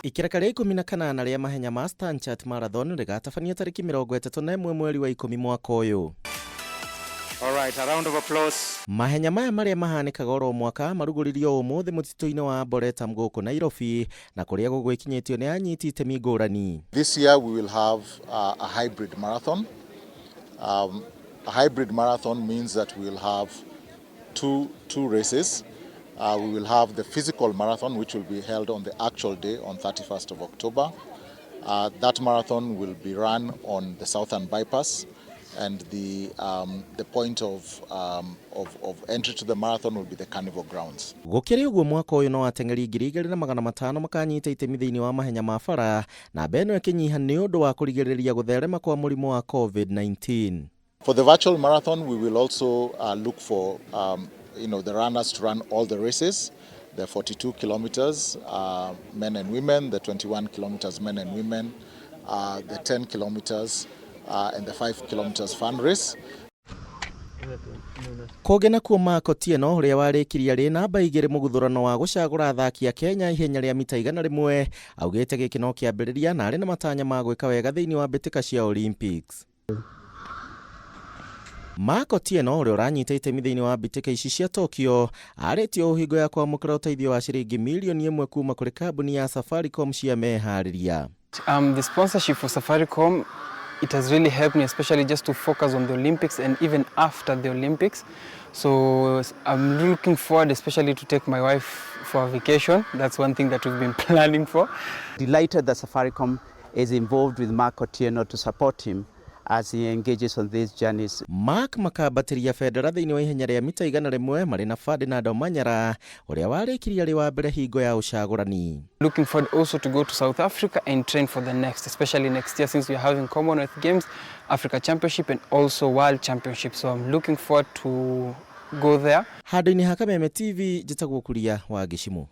Ikereka rĩa 18 rĩa mahenya ma Stanchart Marathon rĩgatabanio tarĩki 31 mweri wa 10 mwaka ũyũ. All right, a round of applause. Mahenya maya marĩa mahanĩkaga oro mwaka marugũririo ũmũthĩ mũtitũ-inĩ wa Arboretum gũkũ Nairobi na kũrĩa gũgwĩkinyĩtio nĩ anyiti itemi ngũrani. This year we will have a hybrid marathon. A hybrid marathon means that we will have two races. We will have the physical marathon, which will be held on the actual day on 31st of October. That marathon will be run on the Southern Bypass, and the point of entry to the marathon will be the Carnival grounds. Gũkĩrĩ ũguo, mwaka ũyũ no ateng'eri 2,500 makanyita itemi thĩinĩ wa mahenya ma bara, namba ĩno ĩkĩnyiha nĩ ũndũ wa kũrigĩrĩria gũtherema kwa mũrimũ wa COVID-19. For the virtual marathon, we will also look for the runners to run all the races, the 42 kilometers men and women, the 21 kilometers men and women, the 10 kilometers and the 5 kilometers fun race. Kũngĩ nakuo, Mark Otieno, ũrĩa warĩkirie arĩ namba 2 mũguthũrano wa gũcagũra athaki a Kenya ihenya rĩa mita 100, augĩte gĩkĩ no kĩambĩrĩria na arĩ na matanya ma gwĩka wega thĩinĩ wa mbĩtĩka cia Olympics. Mark Otieno, ũrĩa ũranyita itemi thĩinĩ wa mbĩtĩka ici cia Tokyo, arĩtie ũhingo ya kwamũkĩra ũteithio wa ciringi mirioni 1 kuma kũrĩ kambuni ya Safaricom cia meharĩria. The sponsorship for Safaricom, it has really helped me, especially just to focus on the Olympics and even after the Olympics. So I'm looking forward, especially to take my wife for a vacation. That's one thing that we've been planning for. Delighted that Safaricom is involved with Mark Otieno to support him as he engages on these journeys. Mark makambatĩria bendera thĩinĩ wa ihenya rĩa mita 100 marĩ na Ferdinand Omanyala, ũrĩa warĩkirie arĩ wa mbere hingo ya ũcagũrani. Looking forward also to go to South Africa and train for the next, especially next year, since we are having Commonwealth Games, Africa Championship and also World Championship. So I'm looking forward to go there. Handũ-inĩ ha Kameme TV, njĩtagwo Kuria wa Gĩcimũ.